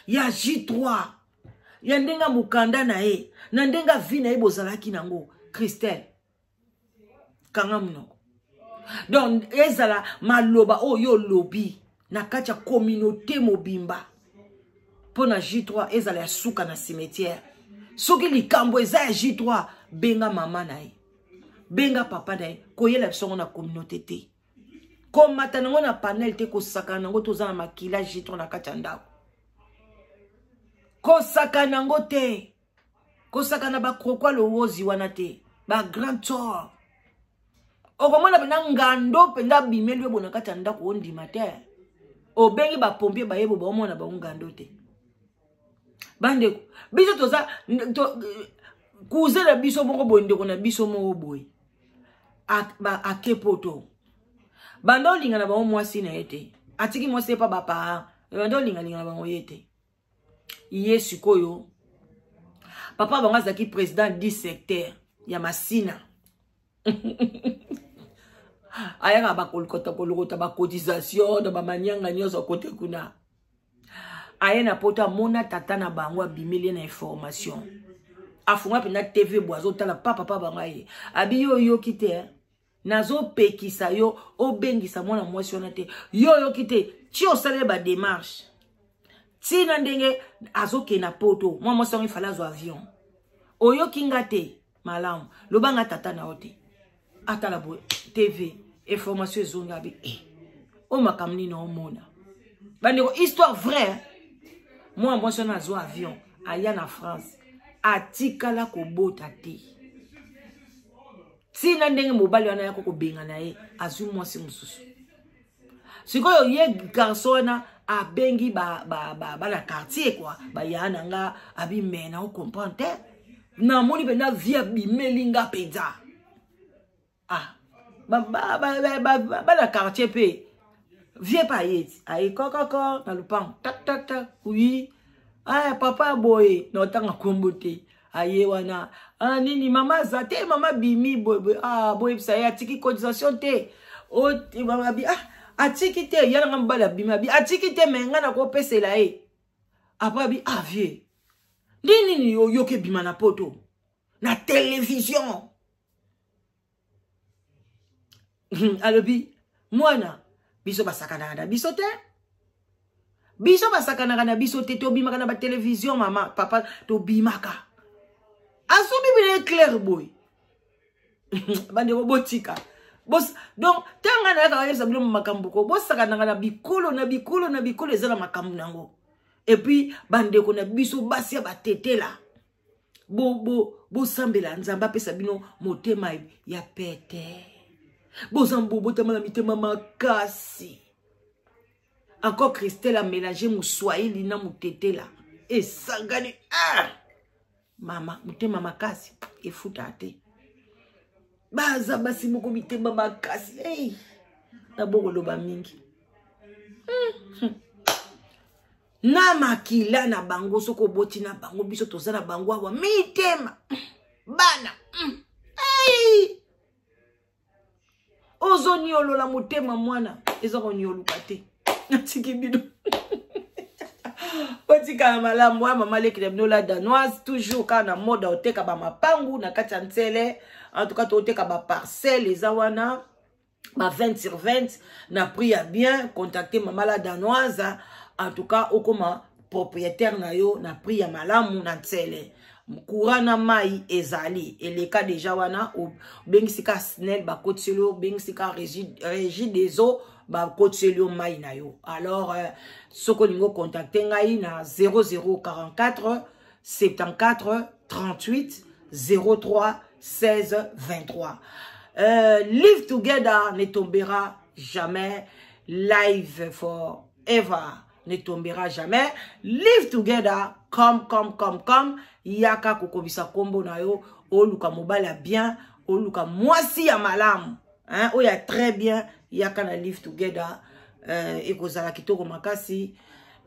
ya J3, ya ndenge ya mokanda na ye, na ndenge ya vie na ye bozalaki nango, Christelle, kanga monoko. Donc ezala maloba oyo olobi na kati ya communauté mobimba mpo na J3 ezala ya suka na cimetière. Soki likambo eza ya J3, benga mama na ye, benga papa na ye. Koyela biso yango na communauté te, komata nango na panel te, kosakana nango. Toza na makila J3 na kati ya ndako, kosakana yango te, kosakana bakrokwa lowozi wana te, bagrand tort. Okomona mpenza ngando mpenza abimeli yo bo na kati ya ndako, ondima te. Obengi bapompier, bayebo baomona bango ngando te. Bandeko, biso toza to, cousin na biso moko boye, ndeko na biso moko boye ake poto, banda olinga na bango mwasi na ye te, atiki mwasi ye mpa baparent, banda olingalinga na bango ye te. Ye sikoyo, papa bango azalaki président du secteur ya Masina, ayaka bakolokota kolokota bacotisation na bamanianga nyonso kote kuna. Aye na poto, amona tata na bango abimeli ye na information, afunga mpenza TV bo azotala papa. Papa bango aye, abi: "Yo oyoki te, nazopekisa yo obengisa mwana mwasi wana te. Yo oyoki te, ti osaleli badémarche ntina ndenge azokende na poto, mwa mwasi wango efale azwa avion. Oyoki nga te malamu, loba nga tata na yo te." Atala boye TV, information ezongi, abi e oyo makambo nini omona? Bandeko, histoire vraie. Mwana mwasi wana azwa avion, aya na France, atikala kobota te ntina ndenge mobali wana ayaka kobengana ye, azwi mwasi mosusu. Sikoyo ye garçon wana abengi bana ba, ba, ba quartier kua, baya na nga, abi: "Me na ocomprendre te, namoni mpenza vie abimeli nga mpenza." Ah, bana quartier mpe, vie mpe aye ti aye kokoko na lupango, tak tak tak. Oui, aya papa boye na otanga nkombo te, aye wana: "Ah, nini, mama aza te, mama bimi boye boye." "Ah, boyebisa ye atiki cotisation te." Abi: "Ah, atiki te, ya nanga mobali abimi." Abi: "Atiki te, me ngai nakopesela ye après." Abi: "Ah, vie ndi nini oyoki ebima na poto na télévision?" Alobi: "Mwana, biso basakanaka na biso te, biso basakanaka na biso te, tobimaka na batelevizio, mama, papa, tobimaka." Asomi bino éclair boye. Bandeko, botika. Donc ntango nayaka koyebisa bino makambo ko bosakanaka na bikolo na bikolo na bikolo, eza na makambo nango. Et puis bandeko na biso basi ya batetela, bosambela bo, Nzambe apesa bino motema ya pete. Boza bobotama na mitema makasi. Encore Christelle amélange moswahili na motetela, esangani. Ah! Mama, motema makasi efuta te. Baza basi moko mitema makasi. Hey! Nabokoloba mingi. Na makila na bango, soki oboti na bango, biso toza na bango awa mitema bana. Hey! Ozoniolola motema, mwana eza konioluka te. Natiki bino. Botikala malamu. Wa mama leki na bino la Danoise, toujours kaka na mode ya oteka bamapangu na kati ya Nsele. En tout cas toteka baparcelle, eza wana ba 20 sur 20 na prix ya bien. Contacter mama la Danoise. En tout cas okoma propriétaire na yo na prix ya malamu na Nsele. Courant na mai ezali, eleka deja wana. Obengisi ka SNEL, bakotiseli yo. Obengisi ka Régie des eaux, bakotiseli yo mai na yo. Alors soki olingi, ocontacte ngai na 0044 74 38 03 16 23. Live Together ne tombera jamais. Live forever ne tombera jamais. Live Together, come, come, come, come. Yaka kokobisa nkombo na yo. Oluka mobali ya bien, oluka mwasi ya malamu, hein, oyo ya très bien, yaka na Live Together. Ekozala kitoko makasi.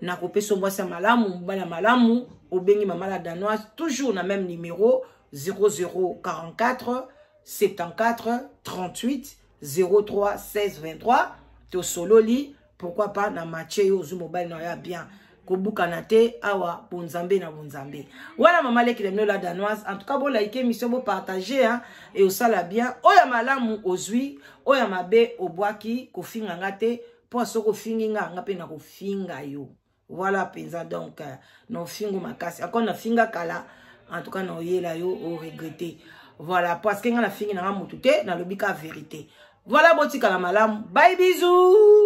Nakopesa mwasi ya malamu, mobali ya malamu. Obengi mama la Danoise, toujours na même numéro, 0044 74 38 03 16 23. Tosololi, pourquoi pas na matche yo, ozwi mobali na yo ya bien. Kobukana te awa, bonzambe na bonzambe. Wana mama leki na bino la Danoise. En tout cas, bolike émission, bopartage, hein, e osala bien. Oyo ya malamu ozwi, oyo ya mabe obwaki. Kofinga nga te, mpo soki ofingi nga, nga mpe na kofinga yo. Voilà mpenza. Donc na ofingo makasi encore, nafinga kala. En tout cas na oyela yo, oregrete. Voilà, parce que nga nafingi nanga motu te, nalobi ka vérité. Voilà, botikala malamu. Bye, bisous.